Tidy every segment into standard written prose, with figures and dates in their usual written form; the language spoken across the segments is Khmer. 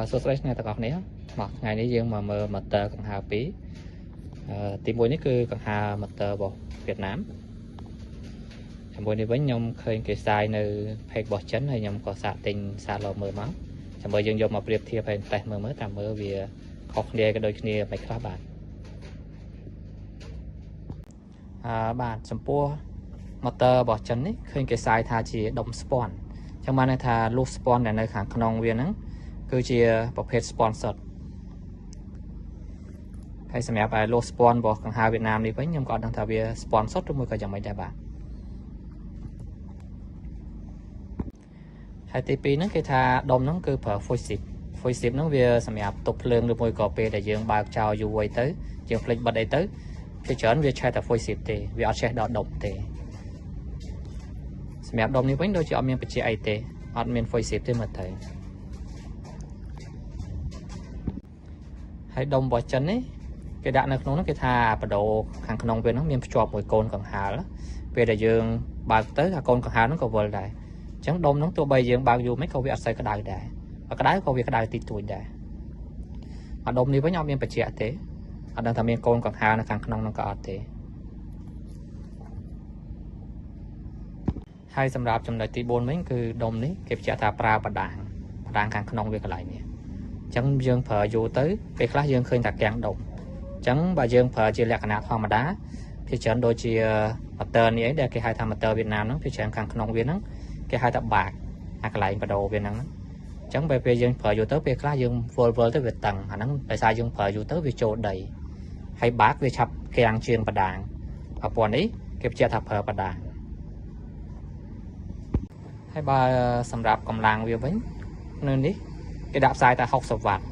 សួស្តីអ្នកទាំងអស់គ្នាមកថ្ងៃនេះយើងមកមើល motor កង្ហារ2ទី1នេះគឺកង្ហារ motor របស់វៀតណាមជាមួយនេះវិញខ្ញុំឃើញគេផ្សាយនៅ page របស់ចិនហើយខ្ញុំក៏សាកទិញសាកលមើលមកចាំមើលយើងយកមកប្រៀបធៀបហើយតេស្តមើលតាមមើលវាខុសគ្នាក៏ដូចគ្នាមិនខ្លះបាទបាទចំពោះ motor របស់ចិននេះឃើញគេផ្សាយថាជាដុំស្ពាន់ចឹងបានន័យថាលុះស្ពាន់ដែលនៅខាងក្នុងវាហ្នឹងគឺជាប្រភេទស្ពាន់សុទ្ធហើយសម្រាប់ឲ្យលុះស្ពាន់របស់កង្ហារវៀតណាមនេះវិញខ្ញុំក៏អត់ដឹងថាវាស្ពាន់សុទ្ធឬមួយក៏យ៉ាងម៉េចដែរបាទហើយទី2ហ្នឹងគេថាដុំហ្នឹងគឺប្រើ Full Zip ហ្នឹងវាសម្រាប់ទប់ភ្លើងឬមួយក៏ពេលដែលយើងបើកចោលយូរអីទៅយើងភ្លេចបិទអីទៅភាគច្រើនវាឆេះតែ Full Zip ទេវាអត់ឆេះដល់ដុំទេសម្រាប់ដុំនេះវិញដូចជាអត់មានបច្ចេកអីទេអត់មាន Full Zip ទេមើលទៅហើយដុំរបស់ចិននេះគេដាក់នៅក្នុងនោះគេថាបដូរខាងក្នុងវានោះមានភ្ជាប់មួយកូនកង្ហារពេលដែលយើងបើកទៅអាកូនកង្ហារនោះក៏វិលដែរអញ្ចឹងដុំនោះទោះបីយើងបើកយូរមិនក៏វាអត់សូវក្តៅដែរបើក្តៅក៏វាក្តៅតិចតួចដែរអាដុំនេះវិញអត់មានបច្ចេកទេអត់ដឹងថាមានកូនកង្ហារនៅខាងក្នុងនោះក៏អត់ទេហើយសម្រាប់ចំណុចទី4វិញគឺដុំនេះគេបញ្ជាក់ថាប្រើបដាងខាងក្នុងវាកន្លែងនេះអញ្ចឹងយើងប្រើយូរទៅពេលខ្លះយើងឃើញថាកាំងដុំអញ្ចឹងបើយើងប្រើជាលក្ខណៈធម្មតាភាគច្រើនដូចជា motor នេះអីដែលគេហៅថា motor វៀតណាមហ្នឹងភាគច្រើនខាងក្នុងវាហ្នឹងគេហៅថាបាកអាកន្លែងបដូរវាហ្នឹងអញ្ចឹងពេលយើងប្រើយូរទៅពេលខ្លះយើងវិលទៅវាតឹងអាហ្នឹងដោយសារយើងប្រើយូរទៅវាចូលដីហើយបាកវាឆាប់កាំងជាងបដាងប្រព័ន្ធនេះគេបញ្ជាក់ថាប្រើបដាងហើយបើសម្រាប់កម្លាំងវាវិញនៅនេះគេដាក់ផ្សាយតែ60វ៉ាត់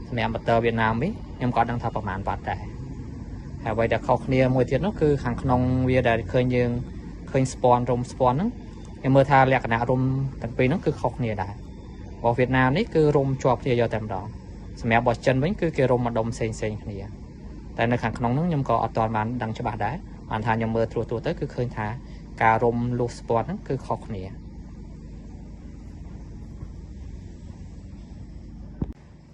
សម្រាប់ motor វៀតណាមនេះខ្ញុំក៏ដឹងថាប្រហែលវ៉ាត់ដែរហើយអ្វីដែលខុសគ្នាមួយទៀតនោះគឺខាងក្នុងវាដែលឃើញយើងឃើញស្ពាន់រុំស្ពាន់ហ្នឹងខ្ញុំមើលថាលក្ខណៈរុំទាំងពីរហ្នឹងគឺខុសគ្នាដែររបស់វៀតណាមនេះគឺរុំជាប់គ្នាយកតែម្ដងសម្រាប់របស់ចិនវិញគឺគេរុំម្ដុំផ្សេងគ្នាតែនៅខាងក្នុងហ្នឹងខ្ញុំក៏អត់ទាន់បានដឹងច្បាស់ដែរបានថាខ្ញុំមើលត្រួសទៅគឺឃើញថាការរុំលុះស្ពាន់ហ្នឹងគឺខុសគ្នា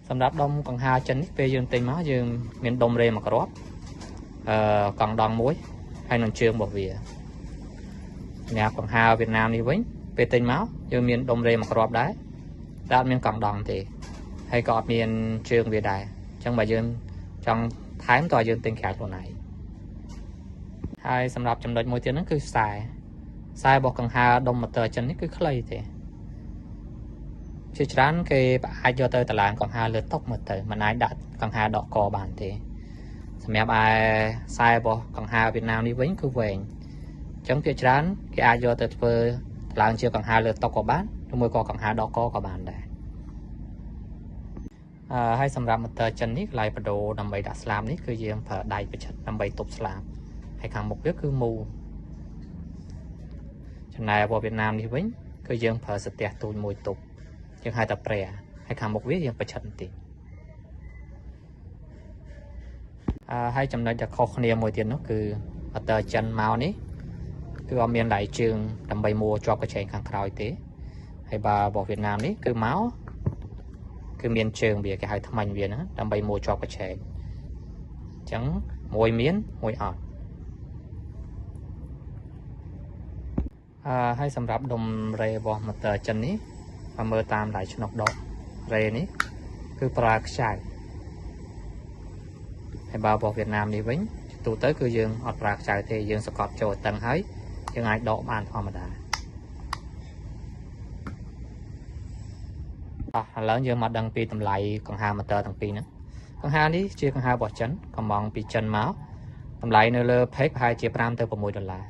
សម្រាប់ដុំកង្ហារចិននេះពេលយើងទិញមកយើងមានដុំរេមួយគ្រាប់កង់ដងមួយហើយនឹងជើងរបស់វាសម្រាប់កង្ហារវៀតណាមនេះវិញពេលទិញមកយើងមានដុំរេមួយគ្រាប់ដែរតែអត់មានកង់ដងទេហើយក៏អត់មានជើងវាដែរអញ្ចឹងបើយើងចង់ថែមតើយើងទិញក្រៅខ្លួនឯងហើយសម្រាប់ចំណុចមួយទៀតហ្នឹងគឺខ្សែរបស់កង្ហារដុំ motor ចិននេះគឺខ្លីទេជាច្រើនគេអាចយកទៅតឡើងកង្ហារលើតុមើលទៅមិនអាចដាក់កង្ហារដកកបានទេសម្រាប់ឯខ្សែរបស់កង្ហារវៀតណាមនេះវិញគឺវែងអញ្ចឹងភាគច្រើនគេអាចយកទៅធ្វើតឡើងជាកង្ហារលើតុក៏បានឬមួយក៏កង្ហារដកកក៏បានដែរហើយសម្រាប់ motor ចិននេះកន្លែងបដូរដើម្បីដាក់ស្លាបនេះគឺយើងប្រើដៃប្រឆិតដើម្បីទប់ស្លាបហើយខាងមុខវាគឺមូលចំណែករបស់វៀតណាមនេះវិញគឺយើងប្រើស្ទះទូចមួយទប់យើងហៅថាព្រះហើយខាងមុខវាយើងប្រឆិតបន្តិចហើយចំណុចដែលខុសគ្នាមួយទៀតនោះគឺ motor ចិនមកនេះគឺអត់មានដៃជើងដើម្បីមួជាប់កញ្ឆេងខាងក្រោយទេហើយបើរបស់វៀតណាមនេះគឺមកគឺមានជើងវាគេហៅថ្មិញវាហ្នឹងដើម្បីមួជាប់កញ្ឆេងអញ្ចឹងមួយមានមួយអត់ហើយសម្រាប់ដុំរេរបស់ motor ចិននេះបើមើលតាមដៃឆ្នុកដករេនេះគឺប្រើខ្ចៅហើយបើរបស់វៀតណាមនេះវិញទូទៅគឺយើងអត់ប្រើខ្ចៅទេយើងសកត់ចូលតឹងហើយយើងអាចដកបានធម្មតាឥឡូវយើងមកដឹងពីតម្លៃកង្ហារ motor ទាំងពីរហ្នឹងកង្ហារនេះជាកង្ហាររបស់ចិនកំងពីចិនមកតម្លៃនៅលើ page ប្រហែលជា5ទៅ6ដុល្លារ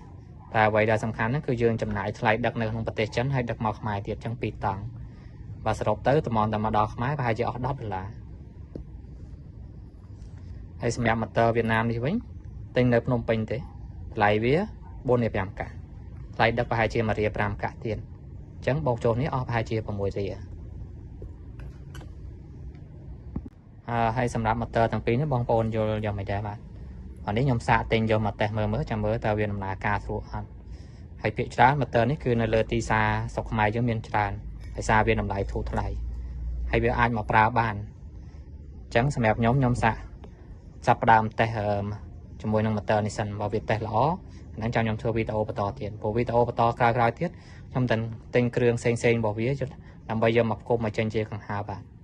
តែអ្វីដែលសំខាន់ហ្នឹងគឺយើងចំណាយថ្លៃដឹកនៅក្នុងប្រទេសចិនហើយដឹកមកខ្មែរទៀតចឹង2តង់បើសរុបទៅតម្រាំតែមកដល់ខ្មែរប្រហែលជាអស់10ដុល្លារហើយសម្រាប់ motor វៀតណាមនេះវិញទិញនៅភ្នំពេញទេថ្លៃវា4រៀល5កាក់ថ្លៃដឹកប្រហែលជា1រៀល5កាក់ទៀតអញ្ចឹងបូកចូលនេះអស់ប្រហែលជា6រៀលហើយសម្រាប់ motor ទាំងពីរនេះបងប្អូនយល់យ៉ាងម៉េចដែរបាទអានេះខ្ញុំសាកទិញយកមកតេស្តមើលចាំមើលតើវាដំណើរការស្រួលអត់ហើយភាគច្រើន motor នេះគឺនៅលើទីផ្សារស្រុកខ្មែរយើងមានច្រើនដោយសារវាតម្លៃធូរថ្លៃ ហើយវាអាចមកប្រើបានអញ្ចឹងសម្រាប់ខ្ញុំខ្ញុំសាកចាប់ផ្ដើមតេស្តជាមួយនឹង motor នេះសិនបើវាតេស្តល្អហ្នឹងចាំខ្ញុំធ្វើវីដេអូបន្តទៀតព្រោះវីដេអូបន្តក្រោយៗទៀតខ្ញុំតែទិញគ្រឿងផ្សេងៗរបស់វាដើម្បីយកមកផ្គុំមកចេញជាកង្ហារបាទ។